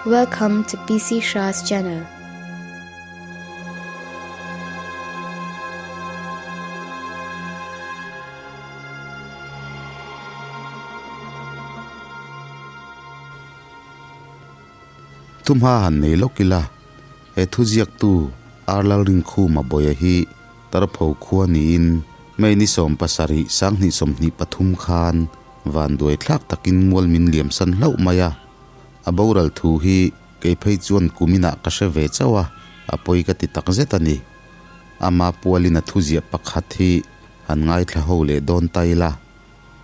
Welcome to PC Shah's channel. Thumha han nei lawk ila, he thuziaktu Arlalrinkhuma Bawia hi Tarpho khua niin May ni 17 2023 khan vanduai thlak takin mual min liam san hlauh mai a. A boral thu hi kei phei chuan kuminah ka hre ve chauh a, a pawi ka ti tak zet a ni. Ama pualin a thuziah pakhat hi han ngaithla ho leh dawn ta ila.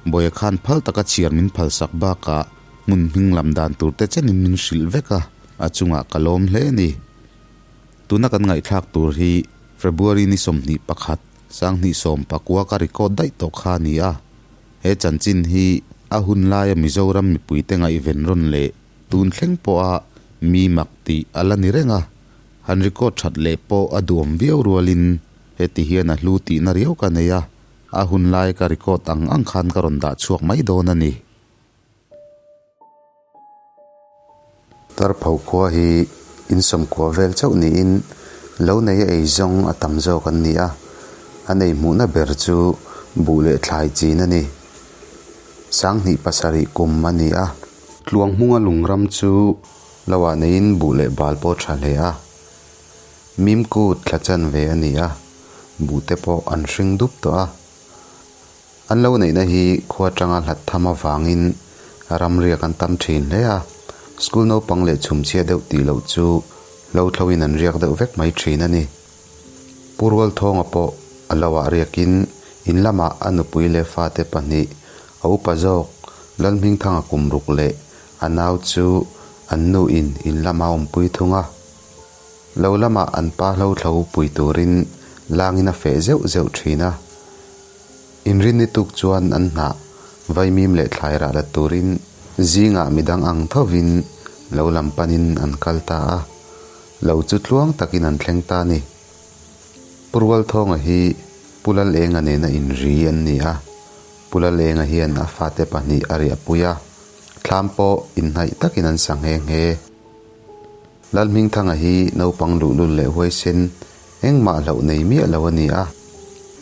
Bawia khan phal taka chhiar min phalsak bakah hmun hming lam dan tur te chenin min hrilh vek a, a chungah ka lawm hle a ni. Tuna kan ngaihthlak tur hi February ni 21, 2019 ka record daih tawh kha a ni a. He chanchin hi a hun laia Mizoram mipuite ngaihven rawn leh tun thleng pawha mi mak tih a la ni reng a, han record that leh pawh a duhawm viau rualin heti hian a hlu tihna riau ka nei a, a hun lai ka record ang ang khan ka rawn dah chhuak mai dawn a ni. Tarpho khua hi insawmkua vel chauh niin lo nei a ei zawng a tam zawk an ni a, an ei hmuhna ber chu buh leh thlai chin a ni. 2007 kum a ni a. Tluang hmunga lungram chu lo ah neiin buh leh bal pawh tha hle a. Mimkut thla chan ve a ni a, buh te pawh an hring dup tawh a. An lo neihna hi khua atanga hlat tham avangin ram riak an tam thin hle a, school naupang leh chhumchhia deuh tih loh chu lo thloin an riak deuh vek mai thin a ni. Pu Rualthawnga pawh a lo ah riakin in lamah a nupui leh fate pahnih, a upa zawk Lalhmingthanga kum ruk leh a nau chu an nu in in lama awmpui thung a. Lo lamah an pa hlo thlo pui turin langin a feh zeuh zeuh thin a. Inrinni tuk chuan an hnah vaimim leh thlai rah la turin zingah midang ang thovin lo lam panin an kal ta a, lo chu tluang takin an thleng ta a ni. Pu Rualthawnga hi Pu Lalenga nena inri an ni a, Pu Lalenga hian a fate pahnih a riahpui a, thlam pawh inhnaih takin an sa nghe nghe. Lalhmingthanga hi naupang luhlul leh huaisen engmah hlauh nei miah lo a ni a.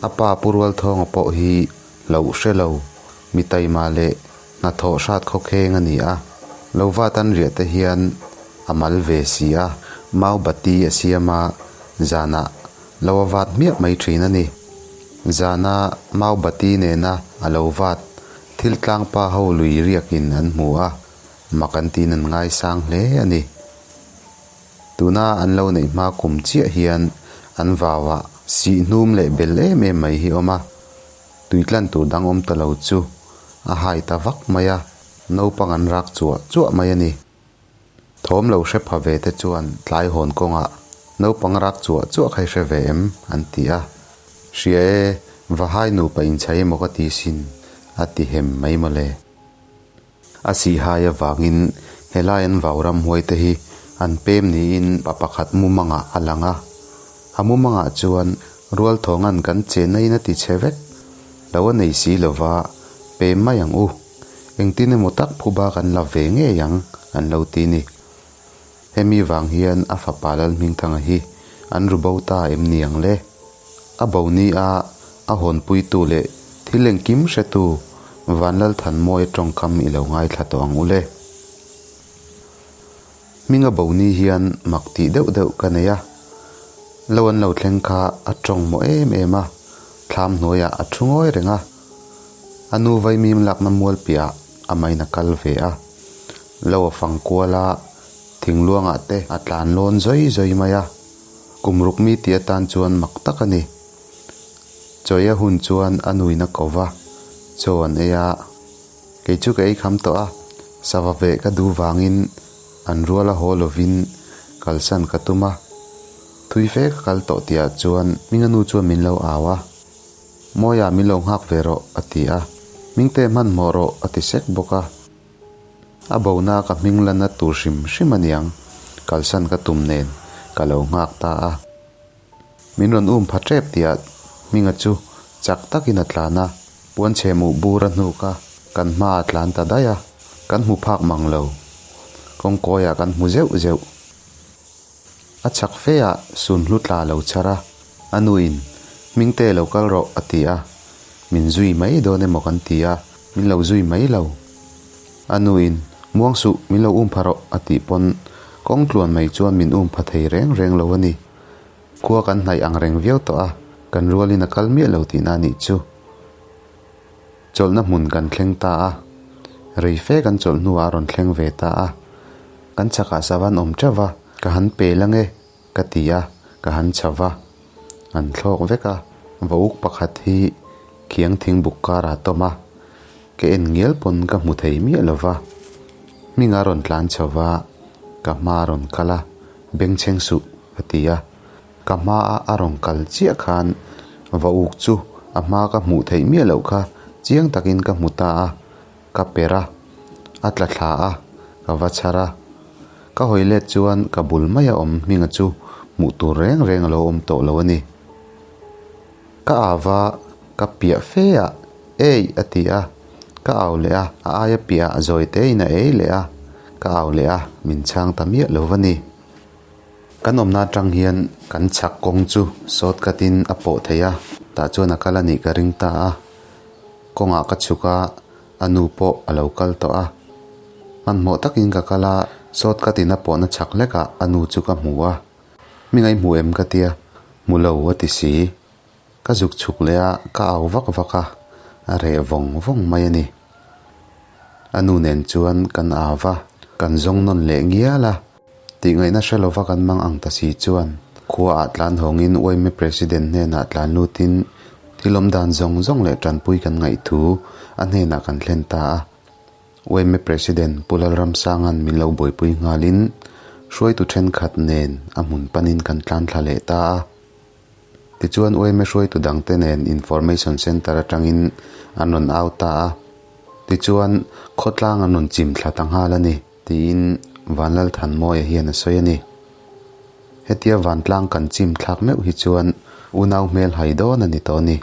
A pa Pu Rualthawnga pawh hi hlauh hre lo, mi taima leh hnathawh hrat khawkheng a ni a. Lo vat an riah te hian a mal ve si a, mau bati a siam a, zanah lo a vat hmiah mai thin a ni. Zana mau bati nena a lo vat thil tlangpa ho lui riakin an hmu a. Mak an tiin an ngaisang hle a ni. Tuna an lo neih hma kum chiah hian an vauah sih hnum leh bel em em mai hi awm a, tuitlan tur dang awm ta lo chu a hai ta vak mai a, naupang an rak chuah chuah mai a ni. Thawm lo hre pha ve te chuan tlai hawn kawngah naupang rak chuah chuah kha i hre ve em? an ti a. Hria e, va hai nupa inchhai emaw ka ti sin, a ti hem mai mawle. A sihai avangin helai an vau ramhuai te hi an pem niin pa pakhat mumangah a lang a. A mumangah chuan Rualthawnga'n kan chenna in a ti chhe vek lo a nei si lova, pem mai ang u. Engtin emaw tak phuba kan la ve ngei ang an lo ti ni. Hemi vang hian a fapa Lalhmingthanga hi an ru bo ta em ni ang le? A bo ni a a hawnpuitu leh thil engkim hretu Vanlalthanmawia tawngkam i lo ngaithla tawh ang u le. Hminga bo ni hian mak tih deuh deuh ka nei a, lo an lo thleng kha a tawng mawh em em a, thlam hnuaiah a thu ngawi reng a, a nu vaimim lakna mual piahah a main a kal ve a. Lo a fang kual a, thingluangah te a tlan lawn zawi zawi mai a, kum ruk mi tih atan chuan mak tak a ni. Chawi a hun chuan a nuin a ko va, chaw an ei a, kei chu ka ei kham tawh a, sava veh ka duh vangin an rual a haw lovin kalsan ka tum a, thui fe ka kal tawh tihah chuan Hminga nu chuan min lo au a. Mawiah min lo nghak ve rawh a ti a, Hmingte hmanhmawh rawh a ti sek bawk a. A bona ka hming lanna tur hrim hrim a niang, kalsan ka tum nen ka lo nghak ta a. Min rawn um pha tep tihah Hminga chu chak takin a tlan a, puanchhe muh bur a hnuk a, kan hma a tlan ta daih a, kan hmu phak mang lo. Kawngkawiah kan hmu zeuh zeuh. A chhak feah sunhlu tla lo chhar a, a nuin, Hmingte lo kal rawh a ti a. Min zui mai dawn emaw kan ti a, min lo zui mai lo. A nuin, Muang suh, min lo um pha rawh a tih pawn kawng tluan mai chuan min um pha thei reng reng lo a ni. Khua kan hnaih ang reng viau tawh a, kan rualin a kal miah lo tihna a nih chu. Chawlhna hmun kan thleng ta a, rei fe kan chawlh hnuah a rawn thleng ve ta a. Kan chhakah sava an awm teuh va, ka han pel ange ka ti a, ka han chho va. An thlawk vek a, vauk pakhat hi khiang thing buk karah a tawm a, ka en ngial pawn ka hmu thei miah lo va. Hming a rawn tlan chho va, ka hma a rawn kal a, bengchheng suh ka ti a. Ka hmaa a rawn kal chiah khan va uk chu a hma ka hmuh theih miah loh kha chiang takin ka hmu ta a, ka per a, a tla thla a, ka va chhar a. Ka hawi let chuan ka bul maia awm hminga chu hmuh tur reng reng a lo awm tawh lo a ni. Ka au a, ka piah fe a, Ei! a ti a, ka au leh a, a aia piahah zawi tein a ei leh a, ka au leh a, min chhang ta miah lo va ni. Kan awmna atang hian kan chhak kawng chu sawt khatin a pawh thei a, tah chuan a kal a nih ka ring ta a. Kawngah ka chhuk a, a nu pawh a lo kal tawh a. Hmanhmawh takin ka kal a, sawt khatin a pawhna chhak hlekah a nu chu ka hmu a. Mi ngaihhmuh em ka tia, hmu lo a ti si. Ka zuk chhuk leh a, ka au vak vak a, a reh vawng vawng mai a ni. A nu nen chuan kan au va, kan zawng nawn leh ngial a. Tih ngaihna hre lova kan mang ang ta si chuan khua ah tlan hawngin Uaime President hnenah tlan lutin thil awm dan zawng zawng leh tanpui kan ngaih thu a hnenah kan thlen ta a. Uaime President Pu Lalramsanga'n min lo buaipui nghalin hruaitu thenkhat nen a hmun panin kan tlan thla leh ta a. Tichuan Uaime hruaitu dangte nen Information Centre atangin an rawn au ta a. Tichuan khawtlang an rawn chim thla ta nghal a ni. Tiin Vanlalthanmawia hian a sawi a ni. Hetia vantlang kan chim thlak meuh hi chuan unau hmel hai dawn a ni tawh a ni.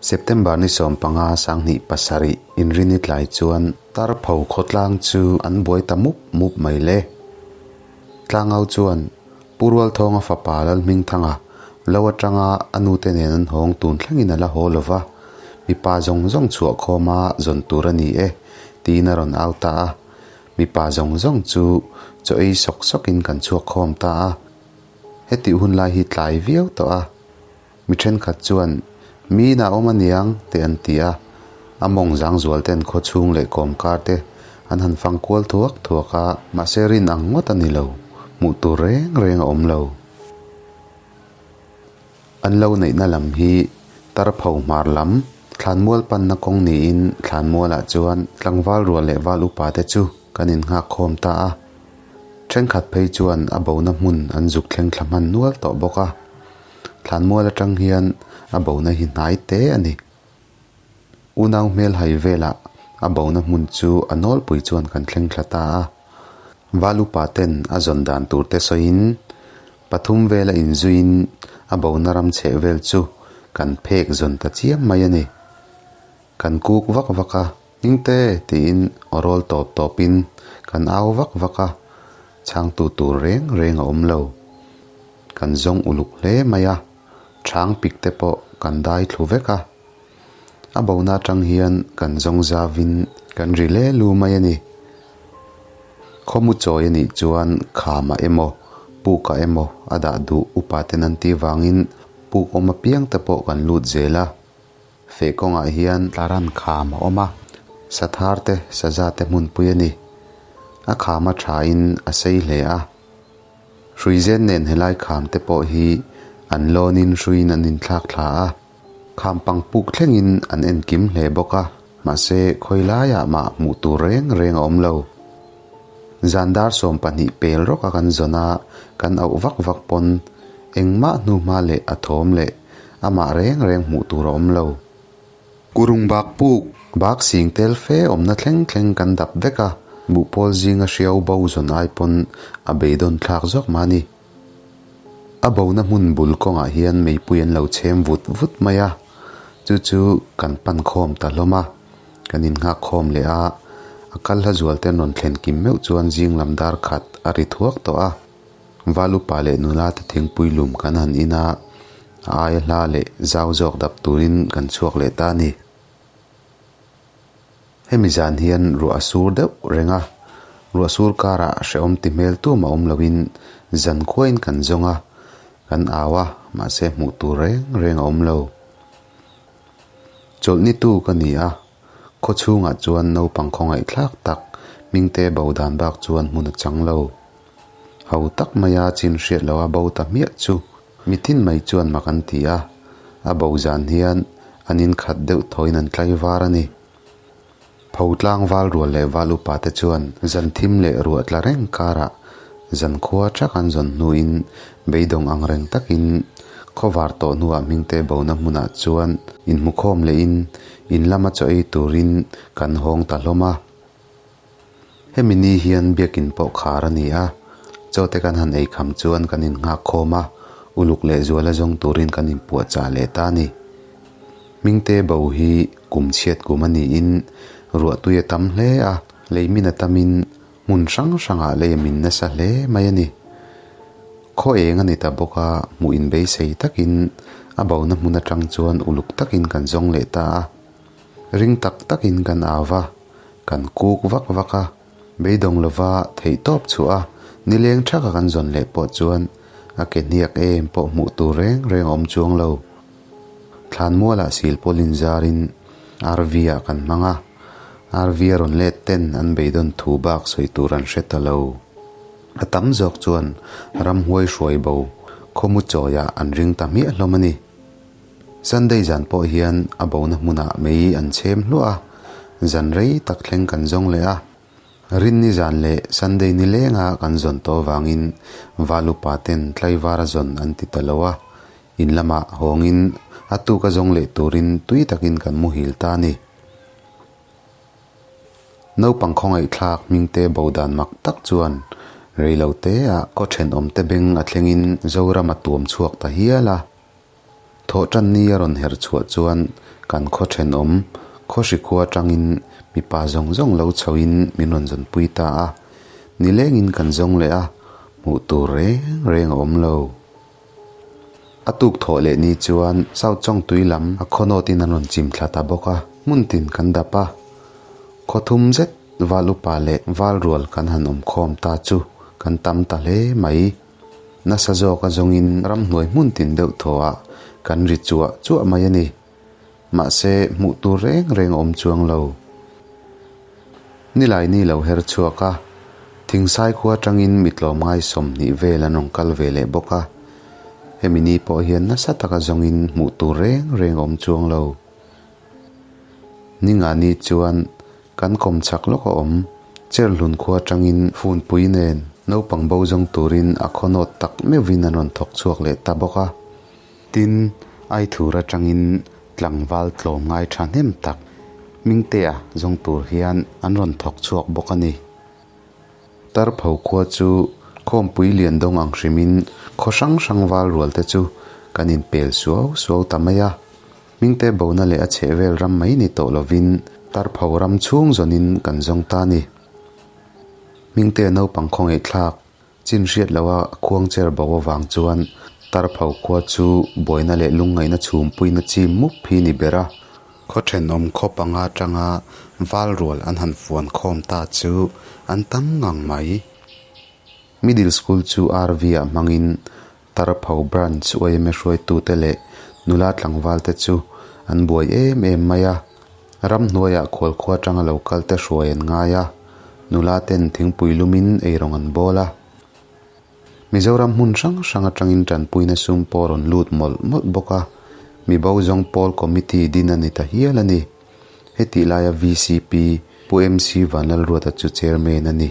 September ni 15 27 inrini tlai chuan Tarpho khawtlang chu an buai ta mup mup mai le. Tlangau chuan Pu Rualthawnga fapa Lalhmingthanga lo atanga a nute nen an hawng tun thlengin a la haw lo va, mipa zawng zawng chhuah khawma zawn tur a ni e tiin a rawn au ta a. Mipa zawng zawng chu chaw ei sawk sawkin kan chhuak khawm ta a. Hetih hun lai hi tlai viau tawh a. Mi thenkhat chuan, Mi inah awm aniang, te an ti a. A mawng zang zual ten khaw chhung leh kawm kar te an han fang kual thuak thuak a, mahse rin ang ngawt a ni lo, hmuh tur reng reng a awm lo. An lo neihna lam hi Tarpho hmar lam, Thlanmual panna kawng niin Thlanmualah chuan tlangval rual leh val upa te chu kan innghak khawm ta a. Thenkhat phei chuan a bona hmun an zuk thleng thla hman nual tawh bawk a. Thlanmual atang hian a bona hi hnai te a ni. Unau hmel hai velah a bona hmun chu a nawlpui chuan kan thleng thla ta a. Val upa ten a zawn dan tur te sawiin pathum vela inzuiin a bona ram chheh vel chu kan phek zawn ta chiam mai a ni. Kan kuk vak vak a, Hmingte tiin aw rawl tawp tawpin kan au vak vak a, chhangtu tur reng reng a awm lo. Kan zawng uluk hle mai a, chhang pik te pawh kan dai thlu vek a. A bona atang hian kan zawng zavin kan ri le lu mai a ni. Khawmu chawi a nih chuan khamah emaw, pukah emaw a dah duh upa ten an tih vangin puk awm apiang te pawh kan lut zel a. Feh kawngah hian tlaran kham a awm a, sathar te saza te hmunpui a ni. A kham a thain a sei hle a. Hruizen nen helai kham te pawh hi an lawnin hruiin an inthlak thla a, kham pang puk thlengin an enkim hle bawk a, mahse khawi laiah mah hmuh tur reng reng a awm lo. Zan dar 12 pel rawka kan zawn a, kan auh vak vak pawn engmah hnuhma leh a thawm leh amah reng reng hmuh tur a awm lo. Kurung bak puk, bak sing tel fe awmna thleng thleng kan dap vek a, buhpawl zinga hriau bo zawn ai pawn a beidawn thlak zawk mah a ni. A bona hmun bul kawngah hian meipui an lo chhem vut vut mai a, chu chu kan pan khawm ta hlawm a, kan innghak khawm leh a, A kal hla zual te an rawn thlen kim meuh chuan zing lam dar khat a ri thuak tawh a. Val upa leh nula te thingpui lum kan han in a, a aia hla leh zau zawk dap turin kan chhuak leh ta a ni. Hemi zan hian ruah a sur deuh reng a, ruah sur karah hrehawm ti hmel tum a awm loin zan khuain kan zawng a, kan au a, mahse hmuh tur reng reng a awm lo. Chawlhni tu ka ni a, khaw chhungah chuan naupang khawngaihthlak tak hmingte bo dan bak chuan hmun a chang lo. Ho tak maia chin hriat loha bo ta hmiah chu mitin mai chuan mak an ti a, a bo zan hian an inkhat deuh thawiin an tlaivar a ni. Pho tlangval rual leh val upa te chuan zan thim leh ruah tla reng karah zan khua thak an zawn hnuin beidawng ang reng takin khawvar tawh hnuah hmingte bona hmunah chuan inhmukhawm lehin in lama chaw ei turin kan hawng ta hlawm a. Hemi ni hian biakin pawh khar a ni a, chawte kan han ei kham chuan kan innghak khawm a, uluk leh zuala zawng turin kan inpuahchah leh ta a ni. Hmingte bo hi kum chhiat kum a niin ruahtui a tam hle a, leimin a tamin hmun hrang hrangah lei a min nasa hle mai a ni. Khaw eng a ni ta bawk a, hmuh inbeisei takin a bona hmun atang chuan uluk takin kan zawng leh ta a, ring tak takin kan au va. Kan kuk vak vak a, beidawng lova theih tawp chhuah a, nileng thaka kan zawn leh pawh chuan a ke hniak em pawh hmuh tur reng reng a awm chuang lo. Thlanmualah sil pawl inzarin RV ah kan hmang a, RV a rawn let ten an beidawn thu bak sawi tur an hre ta lo. A tam zawk chuan ramhuai hruai bo khawmu chawiah an ring ta hmiah hlawm a ni. Sunday zan pawh hian a bona hmunah mei an chhem hluah a, zan rei tak thleng kan zawng leh a. Rinni zan leh Sunday ni lenga kan zawn tawh avangin val upa ten tlaivara zawn an ti ta lo a, in lamah hawngin a tuka zawng leh turin tui takin kan muhil ta a ni. Naupang khawngaihthlak hmingte bo dan mak tak chuan reiloteah khaw thenawmte beng a thlengin Zoram a tuam chhuak ta hial a. Thawhtan ni a rawn herh chhuah chuan kan khaw thenawm khaw hrikhua atangin mipa zawng zawng lo chhoin min rawn zawnpui ta a, nilengin kan zawng leh a, hmuh tur reng reng a awm lo. A tuk thawh leh ni chuan South Chawngtui lam a khaw nawtin an rawn chim thla ta bawk a, hmun tin kan dap a, khaw thum zet val upa leh val rual kan han awm khawm ta chu kan tam ta hle mai. Nasa zawk a zawngin ramhnuai hmun tin deuh thawhah kan ri chuah chuah mai a ni. Mahse, hmuh tur reng reng a awm chuang lo. Nilai ni lo her chhuak a, Thingsai khua atangin mi tlawmngai 20 vel an rawn kal ve leh bawk a. Hemi ni pawh hian nasa taka zawngin hmuh tur reng reng a awm chuang lo. Ninga ni chuan Kan kawm chak lawk a awm. Cherhlun khua atangin funpui nen naupang bo zawng turin a khaw nawt tak meuhvin an rawn thawk chhuak leh ta bawk a. Tin, Aithur atangin tlangval tlawm ngai thahnem tak Hmingtea zawng tur hian an rawn thawk chhuak bawk a ni. Tarpho khua chu khawmpui lian dawng ang hrimin khaw hrang hrang val rual te chu kan inpel suau suau ta mai a. Hmingte bona leh a chhehvel ram mai ni tawh lovin Tarpho ram chhung zawnin kan zawng ta a ni. Hmingte naupang khawngaihthlak chin hriat loha khuang cher bo avang chuan Tarpho khua chu buaina leh lungngaihna chhumpuina chi mup hi ni ber a. Khaw thenawm khaw panga atanga val rual an han fuan khawm ta chu an tam ngang mai. Middle School chu RV ah hmangin Tarpho Branch yma hruaitute leh nula tlangvalte chu an buai em em mai a. Ramhnuaiah khualkhua atanga lo kalte hruai an ngai a, nula ten thingpui lumin eirawng an bawl a. Mizoram hmun hrang hrang atangin tanpuina sum pawh a rawn lut mawlh mawlh bawk a, mibo zawng pawl committee din a ni ta hial a ni. Hetih laia vcp Pu MC Vanlalruata chu chairman a ni.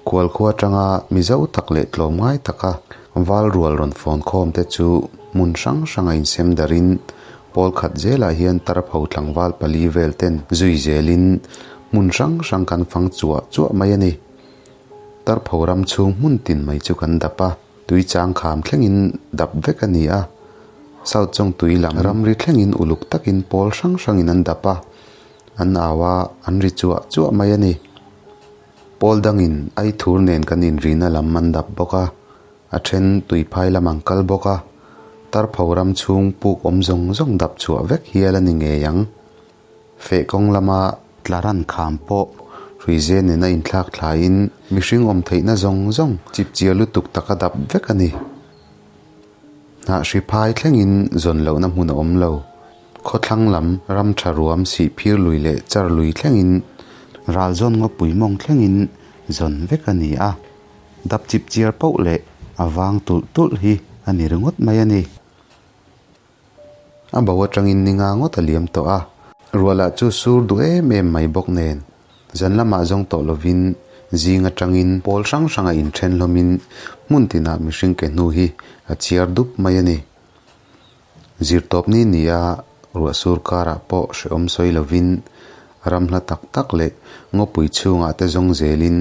Khualkhua atanga Mizo tak leh tlawmngai taka val rual rawn fawn khawm te chu hmun hrang hranga insem darin pawl khat zelah hian tarpho tlangval pali vel ten zui zelin hmun hrang hrang kan fang chuah chuah mai a ni. Tarpho ram chhung hmun tin mai chu kan dap a, tui chang kham thlengin dap vek a ni a. South Chawngtui lam ramri thlengin uluk takin pawl hrang hrangin an dap a. An au a, an ri chuah chuah mai a ni. Pawl dangin ai thur nen kan inrina lam an dap bawk a, a then tuiphai lam an kal bawk a, tarpho ram chhung puk awm zawng zawng dap chhuah vek hial a ni ngei ang. Feh kawng lama tlaran kham pawh hruize nena inthlak thlaiin mihring awm theihna zawng zawng chipchiar lutuk taka dap vek a ni. Hnah hri phai thlengin zawn lohna hmun a awm lo. Khawthlang lam ram tha ruam sih phir lui leh char lui thlengin ral zawn ngawpui mawng thlengin zawn vek a ni a. Dap chip chiar poh leh a vang tulh tulh hi a ni ringawt mai a ni. A bo atangin ni nga ngawt a liam tawh a, ruahlah chu sur duh em em mai bawk nen zan lamah zawng tawh lovin zing atangin pawl hrang hranga inthen hlawmin hmun tinah mihring ke hnu hi a chiar dup mai a ni. Zirtawp ni nia ruah sur karah pawh hrehawm sawi lovin ram hla tak tak leh ngawpui chhungah te zawng zelin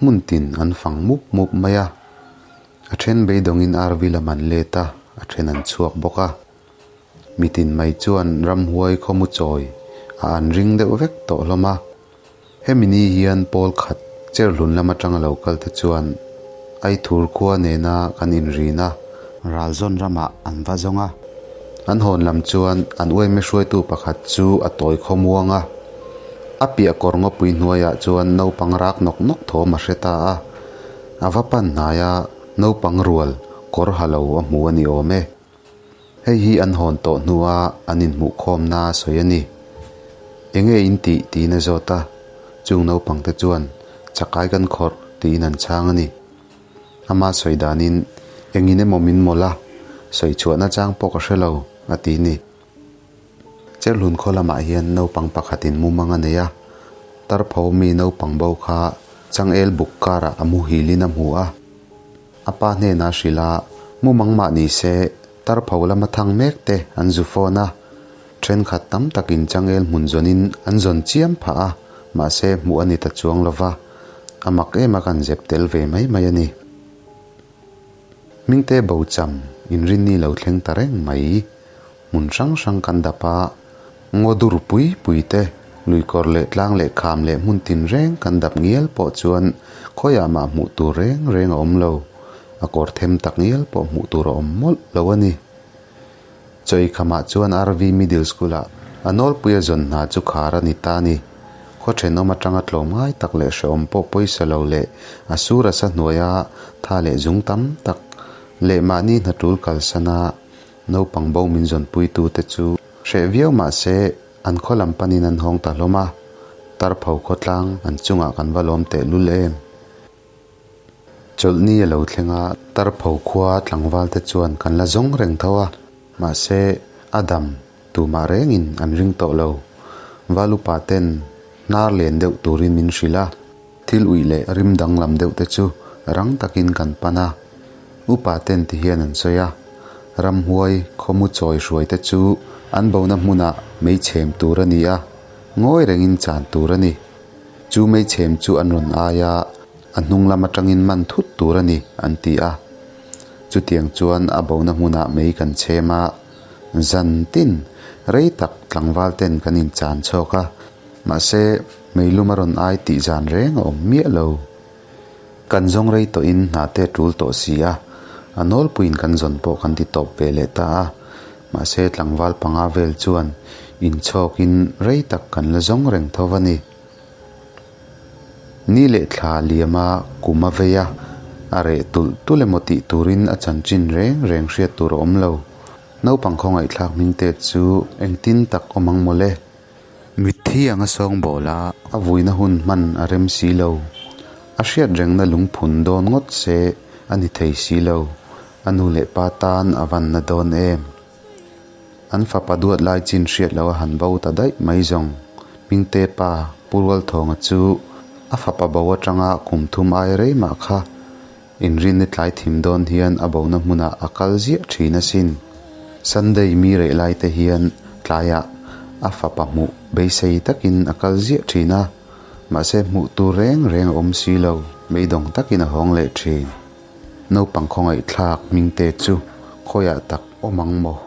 hmun tin an fang mup mup mai a. A then beidawngin RV lam an let a, a then an chhuak bawk a. Mitin mai chuan ramhuai khawmu chawi a an ring deuh vek tawh hlawm a. Hemi ni hian pawl khat cherhlun lam atanga lo kal te chuan Aithur khua nena kan inrin a. Ralzawn ramah an va zawng a. An hawn lam chuan an uaime hruaitu pakhat chu a tawi khawmuang a. A piah kawr ngawpui hnuaiah chuan naupang rak nawk nawk thawm a hre ta a. A va pan hnai a, naupang rual kawr ha lo a hmu a ni awm e. Hei hi an hawn tawh hnua an inhmuhkhawmna a sawi a ni. Enge in tih tiin a zawt a, chung naupangte chuan chakai kan khawrh tiin an chhang a ni. Ama sawi danin engin emaw min mawlh a, sawi chhuahna chang pawh ka hre lo a ti ni. Cherhlun khaw lamah hian naupang pakhatin mumang a nei a, tarpho mi naupang bo kha changel buk karah a muhilin a hmu a. A pa hnenah hrilh a, mumang mah ni se tarpho lama thang mek te an zu phone a, thenkhat tam takin changel hmun zawnin an zawn chiam phah a, mahse hmuh a ni ta chuang lo va, a mak em a kan zep tel ve mai mai a ni. Hmingte bo cham inrinni lo thleng ta reng mai. Hmun hrang hrang kan dap a, ngaw dur pui pui te, luikawr leh tlang leh kham leh hmun tin reng kan dap ngial pawh chuan khawiah mah hmuh tur reng reng a awm lo, a kawr them tak ngial pawh hmuh tur a awm mawlh lo a ni. Chawi khamah chuan RV Middle School-ah a nawlpuia zawn hna chu khar a ni ta a ni. Khaw thenawm atanga tlawm ngai tak leh hrehawm pawh pawisa lo leh a sur a sa hnuaia tha leh zung tam tak leh mahni hna tul kalsana Naupang bo min zawnpuitute chu hreh viau mah se an khaw lam panin an hawng ta hlawm a, tarpho khawtlang an chungah kan va lawm teh lul em. Chawlhni a lo thleng a, tarpho khua tlangvalte chuan kan la zawng reng tho a, mahse a dam tumah rengin an ring tawh lo. Valupa ten hnar len deuh turin min hrilh a. Thil uih leh rim danglam deuh te chu rang takin kan pan a, upa ten ti hian an sawi a, ramhuai khawmu chawi hruai te chu an bona hmunah mei chhem tur a ni a, ngawi rengin chan tur a ni. Chu mei chhem chu an rawn ai a, a hnung lam atangin man thut tur a ni an ti a. Chutiang chuan a bona hmunah mei kan chhem a, zan tin rei tak tlangval ten kan inchan chhawk a, mahse, Meilum a rawn ai tih zan reng a awm miah lo. Kan zawng rei tawhin hna te a tul tawh si a, a nawlpuiin kan zawn pawh kan ti tawp ve leh ta a. Mahse tlangval panga vel chuan inchhawkin rei tak kan la zawng reng tho a ni. Ni leh thla liama kum a vei a, a reh tulh tulh emaw tih turin a chanchin reng reng hriat tur a awm lo. Naupang khawngaihthlak hmingte chu engtin tak awm ang mawle. Mitthi anga sawng bawl a. A vuina hun hman a rem si lo. A hriat rengna lungphun dawn ngawt se a ni thei si lo. A nu leh pa tan a van na dawn em? An fapa duat lai chin hriat lo a han bo ta daih mai zawng. Hmingte pa Pu Rualthawnga chu a fapa bo atanga kum thum ai rei mah kha inrinni tlai thim dawn hian a bona hmunah a kal ziah thin asin. Sunday mi reh lai te hian tlaiah a fapa hmuh beisei takin a kal ziah thin a, mahse hmuh tur reng reng a awm si lo, beidawng takin a hawng leh thin. Naupang khawngaihthlak hmingte chu khawiah tak awm ang maw?